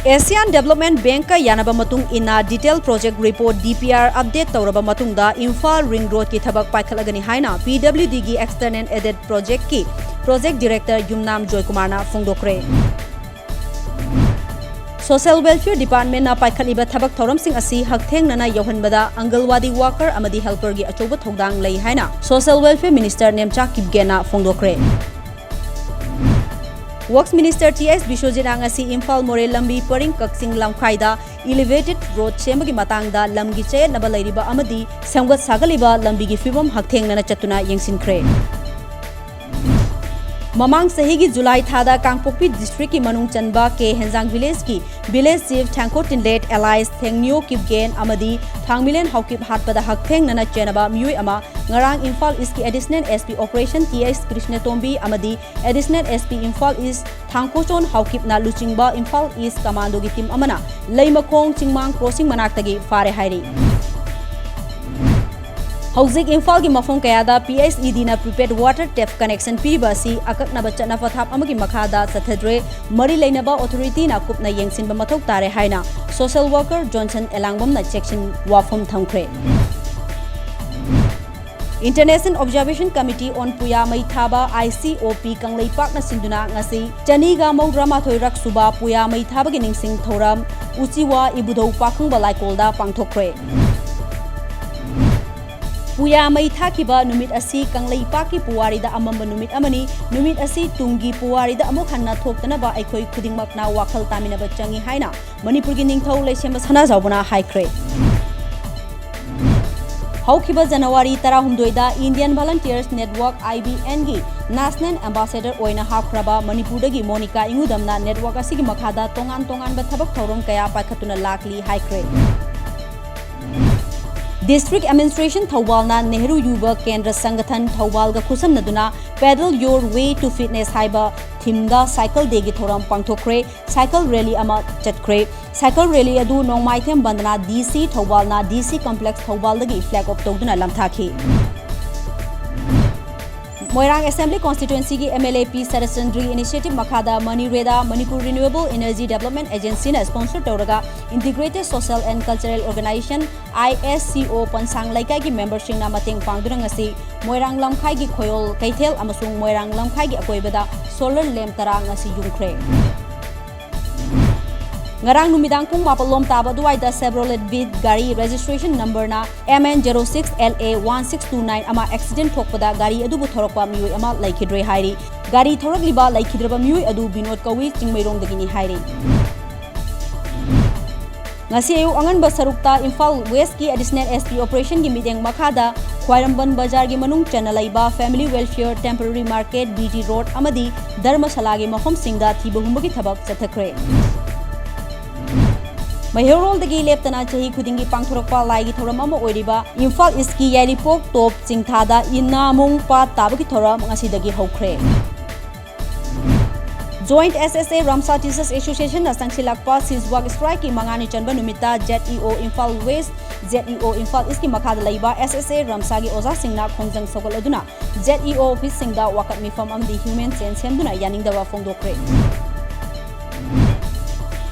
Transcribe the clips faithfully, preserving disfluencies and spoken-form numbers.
Asian Development Bank-ꯀ ꯌꯥꯅꯕ ꯃꯇꯨꯡ ꯏꯟꯅ detail project report, D P R, update ꯇꯧꯔꯕ ꯃꯇꯨꯡꯗ ꯏꯝꯐꯥꯜ ring road-ꯀꯤ ꯊꯕꯛ ꯄꯥꯏꯈꯠꯂꯒꯅꯤ ꯍꯥꯏꯅ P W D-ꯒꯤ external audit project-ꯀꯤ project director ꯌꯨꯝꯅꯥꯝ ꯖꯣꯏꯀꯨꯃꯥꯔꯅ ꯐꯣꯡꯗꯣꯛꯈ꯭ꯔꯦ꯫ Social Welfare Department-ꯅ ꯄꯥꯏꯈꯠꯂꯤꯕ ꯊꯕꯛ ꯊꯧꯔꯝꯁꯤꯡ ꯑꯁꯤ ꯍꯛꯊꯦꯡꯅꯅ ꯌꯧꯍꯟꯕꯗ ꯑꯪꯒꯜꯋꯥꯗꯤ worker ꯑꯃꯗꯤ helper-ꯒꯤ ꯑꯆꯧꯕ ꯊꯧꯗꯥꯡ ꯂꯩ ꯍꯥꯏꯅ Social Welfare Minister Nemcha ꯀꯤꯞꯒꯦꯟꯅ ꯐꯣꯡꯗꯣꯛꯈ꯭ꯔꯦ꯫ Works Minister T S ꯕꯤꯁ꯭ꯋꯖꯤꯠꯅ ꯉꯁꯤ ꯏꯝꯐꯥꯜ ꯃꯣꯔꯦ ꯂꯝꯕꯤ ꯄꯔꯤꯡ ꯀꯛꯆꯤꯡ ꯂꯝꯈꯥꯏꯗ elevated road ꯁꯦꯝꯕꯒꯤ ꯃꯇꯥꯡꯗ ꯂꯝꯒꯤ ꯆꯌꯦꯠꯅꯕ ꯂꯩꯔꯤꯕ ꯑꯃꯗꯤ ꯁꯦꯝꯒꯠ ꯁꯥꯒꯠꯂꯤꯕ ꯂꯝꯕꯤꯒꯤ ꯐꯤꯕꯝ ꯍꯛꯊꯦꯡꯅꯅ ꯆꯠꯇꯨꯅ ꯌꯦꯡꯁꯤꯟꯈ꯭ꯔꯦ꯫ ꯃꯃꯥꯡ ꯆꯍꯤꯒꯤ ꯖꯨꯂꯥꯏ ꯊꯥꯗ ꯀꯥꯡꯄꯣꯛꯄꯤ district-ꯀꯤ ꯃꯅꯨꯡ ꯆꯟꯕ ꯀꯦ ꯍꯦꯟꯖꯥꯡ village-ꯀꯤ village chief ꯊꯦꯡꯈꯣ ꯇꯤꯟꯂꯦꯠ alias ꯊꯦꯡꯅꯤꯌꯣ ꯀꯤꯞꯒꯦꯟ ꯑꯃꯗꯤ ꯊꯥꯡꯃꯤꯂꯦꯟ ꯍꯥꯎꯀꯤꯞ ꯍꯥꯠꯄꯗ ꯍꯛꯊꯦꯡꯅꯅ ꯆꯦꯟꯅꯕ ꯃꯤꯑꯣꯏ ꯑꯃ ꯉꯔꯥꯡ Imphal East-ꯀꯤ Additional S P Operation T S ꯀ꯭ꯔꯤꯁꯅꯇꯣꯝꯕꯤ ꯑꯃꯗꯤ Additional S P Imphal East ꯊꯥꯡꯀꯣꯆꯣꯟ ꯍꯥꯎꯀꯤꯞꯅ ꯂꯨꯆꯤꯡꯕ ꯏꯝꯐꯥꯜ East Commando-ꯒꯤ team ꯑꯃꯅ ꯂꯩꯃꯈꯣꯡ ꯆꯤꯡꯃꯥꯡ crossing ꯃꯅꯥꯛꯇꯒꯤ ꯐꯥꯔꯦ ꯍꯥꯏꯔꯤ꯫ ꯍꯧꯖꯤꯛ ꯏꯝꯐꯥꯜꯒꯤ ꯃꯐꯝ ꯀꯌꯥꯗ P S E D-ꯅ prepaid water tap connection ꯄꯤꯔꯤꯕ ꯑꯁꯤ ꯑꯀꯛꯅꯕ ꯆꯠꯅ ꯄꯊꯥꯞ ꯑꯃꯒꯤ ꯃꯈꯥꯗ ꯆꯠꯊꯗ꯭ꯔꯦ, ꯃꯔꯤ ꯂꯩꯅꯕ authority-ꯅ ꯀꯨꯞꯅ ꯌꯦꯡꯁꯤꯟꯕ ꯃꯊꯧ ꯇꯥꯔꯦ ꯍꯥꯏꯅ social worker ꯖꯣꯟꯁꯟ ꯑꯦꯂꯥꯡꯕꯝꯅ ꯆꯦꯛꯁꯤꯟ ꯋꯥꯐꯝ ꯊꯝꯈ꯭ꯔꯦ꯫ International Observation Committee on ꯄꯨꯌꯥ ꯃꯩ ꯊꯥꯕ, I C O P, ꯀꯪꯂꯩꯄꯥꯛꯅ ꯁꯤꯟꯗꯨꯅ ꯉꯁꯤ ꯆꯅꯤꯒ ꯃꯧꯗ꯭ꯔꯥ ꯃꯥꯊꯣꯏ ꯔꯛ ꯁꯨꯕ ꯄꯨꯌꯥ ꯃꯩ ꯊꯥꯕꯒꯤ ꯅꯤꯡꯁꯤꯡ ꯊꯧꯔꯝ ꯎꯆꯤꯋꯥ ꯏꯕꯨꯙꯧ ꯄꯥꯈꯪꯕ ꯂꯥꯏꯀꯣꯜꯗ ꯄꯥꯡꯊꯣꯛꯈ꯭ꯔꯦ꯫ ꯄꯨꯌꯥ ꯃꯩ ꯊꯥꯈꯤꯕ ꯅꯨꯃꯤꯠ ꯑꯁꯤ ꯀꯪꯂꯩꯄꯥꯛꯀꯤ ꯄꯨꯋꯥꯔꯤꯗ ꯑꯃꯝꯕ ꯅꯨꯃꯤꯠ ꯑꯃꯅꯤ꯫ ꯅꯨꯃꯤꯠ ꯑꯁꯤ ꯇꯨꯡꯒꯤ ꯄꯨꯋꯥꯔꯤꯗ ꯑꯃꯨꯛ ꯍꯟꯅ ꯊꯣꯛꯇꯅꯕ ꯑꯩꯈꯣꯏ ꯈꯨꯗꯤꯡꯃꯛꯅ ꯋꯥꯈꯜ ꯇꯥꯃꯤꯟꯅꯕ ꯆꯪꯏ ꯍꯥꯏꯅ ꯃꯅꯤꯄꯨꯔꯒꯤ ꯅꯤꯡꯊꯧ ꯂꯩꯁꯦꯝꯕ ꯁꯅꯥꯖꯥꯎꯕꯅ ꯍꯥꯏꯈ꯭ꯔꯦ꯫ ꯍꯧꯈꯤꯕ January ꯇꯔꯥꯍꯨꯝꯗꯣꯏꯗ Indian Volunteers Network, I V N-ꯒꯤ national ambassador ꯑꯣꯏꯅ ꯍꯥꯞꯈ꯭ꯔꯕ ꯃꯅꯤꯄꯨꯔꯗꯒꯤ ꯃꯣꯅꯤꯀꯥ ꯏꯉꯨꯗꯝꯅ network ꯑꯁꯤꯒꯤ ꯃꯈꯥꯗ ꯇꯣꯉꯥꯟ ꯇꯣꯉꯥꯟꯕ ꯊꯕꯛ ꯊꯧꯔꯝ ꯀꯌꯥ ꯄꯥꯏꯈꯠꯇꯨꯅ ꯂꯥꯛꯂꯤ ꯍꯥꯏꯈ꯭ꯔꯦ꯫ District Administration ꯊꯧꯕꯥꯜꯅ ꯅꯦꯍꯔꯨ ꯌꯨꯕ ꯀꯦꯟꯗ꯭ꯔ ꯁꯪꯒꯊꯟ ꯊꯧꯕꯥꯜꯒ ꯈꯨꯠꯁꯝꯅꯗꯨꯅ Paddle Your Way to Fitness ꯍꯥꯏꯕ theme-ꯗ cycle day-ꯒꯤ ꯊꯧꯔꯝ ꯄꯥꯡꯊꯣꯛꯈ꯭ꯔꯦ꯫ Cycle rally ꯑꯃ ꯆꯠꯈ꯭ꯔꯦ꯫ Cycle rally ꯑꯗꯨ ꯅꯣꯡꯃꯥꯏꯊꯦꯝ ꯕꯟꯗꯅꯥ D C ꯊꯧꯕꯥꯜꯅ D C complex ꯊꯧꯕꯥꯜꯗꯒꯤ flag off ꯇꯧꯗꯨꯅ ꯂꯝꯊꯥꯈꯤ꯫ ꯃꯣꯏꯔꯥꯡ Assembly Constituencyꯒꯤ MLA P ꯁꯔꯠꯆꯟꯗ꯭ꯔꯒꯤ initiative ꯃꯈꯥꯗ MANREDA, Manipur Renewable Energy Development Agencyꯅ sponsor ꯇꯧꯔꯒ Integrated Social and Cultural Organization, ISCO, ꯄꯟꯁꯥꯡ ꯂꯩꯀꯥꯏꯒꯤ memberꯁꯤꯡꯅ ꯃꯇꯦꯡ ꯄꯥꯡꯗꯨꯅ ꯉꯁꯤ ꯃꯣꯏꯔꯥꯡ ꯂꯝꯈꯥꯏꯒꯤ ꯈꯣꯌꯣꯜ ꯀꯩꯊꯦꯜ ꯑꯃꯁꯨꯡ ꯃꯣꯏꯔꯥꯡ ꯂꯝꯈꯥꯏꯒꯤ ꯑꯀꯣꯏꯕꯗ solar lamp ꯇꯔꯥ ꯉꯁꯤ ꯌꯨꯡꯈ꯭ꯔꯦ꯫ ꯉꯔꯥꯡ ꯅꯨꯃꯤꯗꯥꯡ ꯄꯨꯡ ꯃꯥꯄꯜ ꯂꯣꯝ ꯇꯥꯕ ꯑꯗꯨꯋꯥꯏꯗ Chevrolet Beat ꯒꯥꯔꯤ registration numberꯅ MN zero six LA one six two nine ꯑꯃ accident ꯊꯣꯛꯄꯗ ꯒꯥꯔꯤ ꯑꯗꯨꯕꯨ ꯊꯧꯔꯛꯄ ꯃꯤꯑꯣꯏ ꯑꯃ ꯂꯩꯈꯤꯗ꯭ꯔꯦ ꯍꯥꯏꯔꯤ꯫ ꯒꯥꯔꯤ ꯊꯧꯔꯛꯂꯤꯕ ꯂꯩꯈꯤꯗ꯭ꯔꯕ ꯃꯤꯑꯣꯏ ꯑꯗꯨ ꯕꯤꯅꯣꯗ ꯀꯧꯏ, ꯆꯤꯡꯃꯩꯔꯣꯡꯗꯒꯤꯅꯤ ꯍꯥꯏꯔꯤ꯫ ꯉꯁꯤ ꯑꯌꯨꯛ ꯑꯉꯟꯕ ꯁꯔꯨꯛꯇ ꯏꯝꯐꯥꯜ Westꯀꯤ Additional SP operationꯒꯤ ꯃꯤꯠꯌꯦꯡ ꯃꯈꯥꯗ ꯈ꯭ꯋꯥꯏꯔꯝꯕꯟ ꯕꯖꯥꯔꯒꯤ ꯃꯅꯨꯡ ꯆꯟꯅ ꯂꯩꯕ Family Welfare, Temporary Market, BT Road ꯑꯃꯗꯤ ꯙꯔꯃꯁꯥꯂꯥꯒꯤ ꯃꯐꯝꯁꯤꯡꯗ ꯊꯤꯕ ꯍꯨꯝꯕꯒꯤ ꯊꯕꯛ ꯆꯠꯊꯈ꯭ꯔꯦ꯫ ꯃꯩꯍꯧꯔꯣꯜꯗꯒꯤ ꯂꯦꯞꯇꯅ ꯆꯍꯤ ꯈꯨꯗꯤꯡꯒꯤ ꯄꯥꯡꯊꯣꯔꯛꯄ ꯂꯥꯏꯒꯤ ꯊꯧꯔꯝ ꯑꯃ ꯑꯣꯏꯔꯤꯕ ꯏꯝꯐꯥꯜ Eastꯀꯤ ꯌꯥꯏꯔꯤꯄꯣꯛ ꯇꯣꯞ ꯆꯤꯡꯊꯥꯗ ꯏꯅꯥꯃꯨꯡ ꯄꯥꯠ ꯇꯥꯕꯒꯤ ꯊꯧꯔꯝ ꯉꯁꯤꯗꯒꯤ ꯍꯧꯈ꯭ꯔꯦ꯫ Joint SSA Ramsa Teachers Associationꯅ ꯆꯪꯁꯤꯜꯂꯛꯄ cease work strikeꯀꯤ ꯃꯉꯥꯅꯤ ꯆꯟꯕ ꯅꯨꯃꯤꯠꯇ ZEO Imphal West, ZEO Imphal Eastꯀꯤ ꯃꯈꯥꯗ ꯂꯩꯕ SSA Ramsaꯒꯤ ꯑꯣꯖꯥꯁꯤꯡꯅ ꯈꯣꯡꯖꯪ ꯁꯧꯒꯠꯂꯗꯨꯅ ZEO officeꯁꯤꯡꯗ ꯋꯥꯀꯠ ꯃꯤꯐꯝ ꯑꯃꯗꯤ human chain ꯁꯦꯝꯗꯨꯅ ꯌꯥꯅꯤꯡꯗꯕ ꯐꯣꯡꯗꯣꯛꯈ꯭ꯔꯦ꯫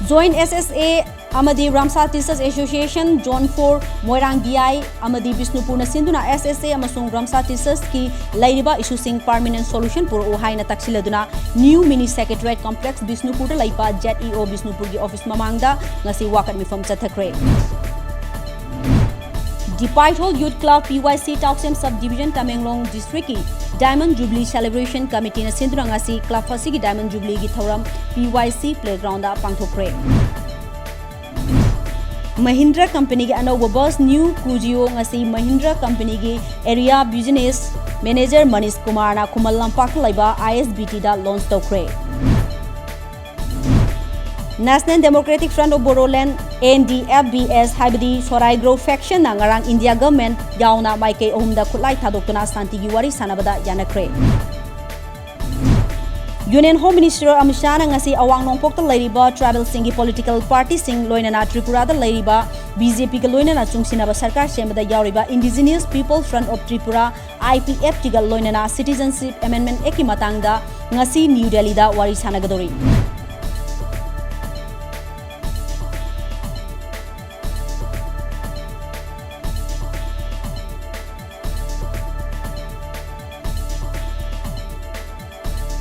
Joint SSA ꯑꯃꯗꯤ Ramsa Teachers Association Zone four, ꯃꯣꯏꯔꯥꯡ DI ꯑꯃꯗꯤ ꯕꯤꯁꯅꯨꯄꯨꯔꯅ ꯁꯤꯟꯗꯨꯅ SSA ꯑꯃꯁꯨꯡ Ramsa Teachersꯀꯤ ꯂꯩꯔꯤꯕ issueꯁꯤꯡ permanent solution ꯄꯨꯔꯛꯎ ꯍꯥꯏꯅ ꯇꯛꯁꯤꯜꯂꯗꯨꯅ New Mini Secretariat Complex ꯕꯤꯁꯅꯨꯄꯨꯔꯗ ꯂꯩꯕ ZEO ꯕꯤꯁꯅꯨꯄꯨꯔꯒꯤ office ꯃꯃꯥꯡꯗ ꯉꯁꯤ ꯋꯥꯀꯠ ꯃꯤꯐꯝ ꯆꯠꯊꯈ꯭ꯔꯦ꯫ ꯗꯤꯄꯥꯏꯊꯣꯜ Youth Club, PYC, ꯇꯥꯎꯁꯦꯝ Sub Division, Tamenglong Districtꯀꯤ Diamond Jubilee Celebration Committeeꯅ ꯁꯤꯟꯗꯨꯅ ꯉꯁꯤ club ꯑꯁꯤꯒꯤ Diamond Jubileeꯒꯤ ꯊꯧꯔꯝ PYC Playgroundꯗ ꯄꯥꯡꯊꯣꯛꯈ꯭ꯔꯦ꯫ Mahindra Companyꯒꯤ ꯑꯅꯧꯕ bus New Cruzio ꯉꯁꯤ Mahindra Companyꯒꯤ Area Business Manager Manish Kumarꯅ ꯈꯨꯃꯟ ꯂꯝꯄꯥꯛꯇ ꯂꯩꯕ ISBTꯗ launch ꯇꯧꯈ꯭ꯔꯦ꯫ National Democratic Front of Bodoland, NDFBS, ꯍꯥꯏꯕꯗꯤ ꯁꯣꯔꯥꯏꯒ꯭ꯔꯧ factionꯅ ꯉꯔꯥꯡ India government ꯌꯥꯎꯅ ꯃꯥꯏꯀꯩ ꯑꯍꯨꯝꯗ ꯈꯨꯠꯂꯥꯏ ꯊꯥꯗꯣꯛꯇꯨꯅ ꯁꯥꯟꯇꯤꯒꯤ ꯋꯥꯔꯤ ꯁꯥꯟꯅꯕꯗ ꯌꯥꯅꯈ꯭ꯔꯦ꯫ Union Home Minister ꯑꯃꯤꯠ ꯁꯥꯍꯅ ꯉꯁꯤ ꯑꯋꯥꯡ ꯅꯣꯡꯄꯣꯛꯇ ꯂꯩꯔꯤꯕ tribal ꯁꯤꯡꯒꯤ political party ꯁꯤꯡ, ꯂꯣꯏꯅꯅ ꯇ꯭ꯔꯤꯄꯨꯔꯥꯗ ꯂꯩꯔꯤꯕ BJP ꯒ ꯂꯣꯏꯅꯅ ꯆꯨꯡꯁꯤꯟꯅꯕ ꯁꯔꯀꯥꯔ ꯁꯦꯝꯕꯗ ꯌꯥꯎꯔꯤꯕ Indigenous People Front of Tripura, IPFT ꯒ ꯂꯣꯏꯅꯅ Citizenship Amendment Act ꯀꯤ ꯃꯇꯥꯡꯗ ꯉꯁꯤ ꯅ꯭ꯌꯨ ꯗꯦꯜꯂꯤꯗ ꯋꯥꯔꯤ ꯁꯥꯟꯅꯒꯗꯧꯔꯤ꯫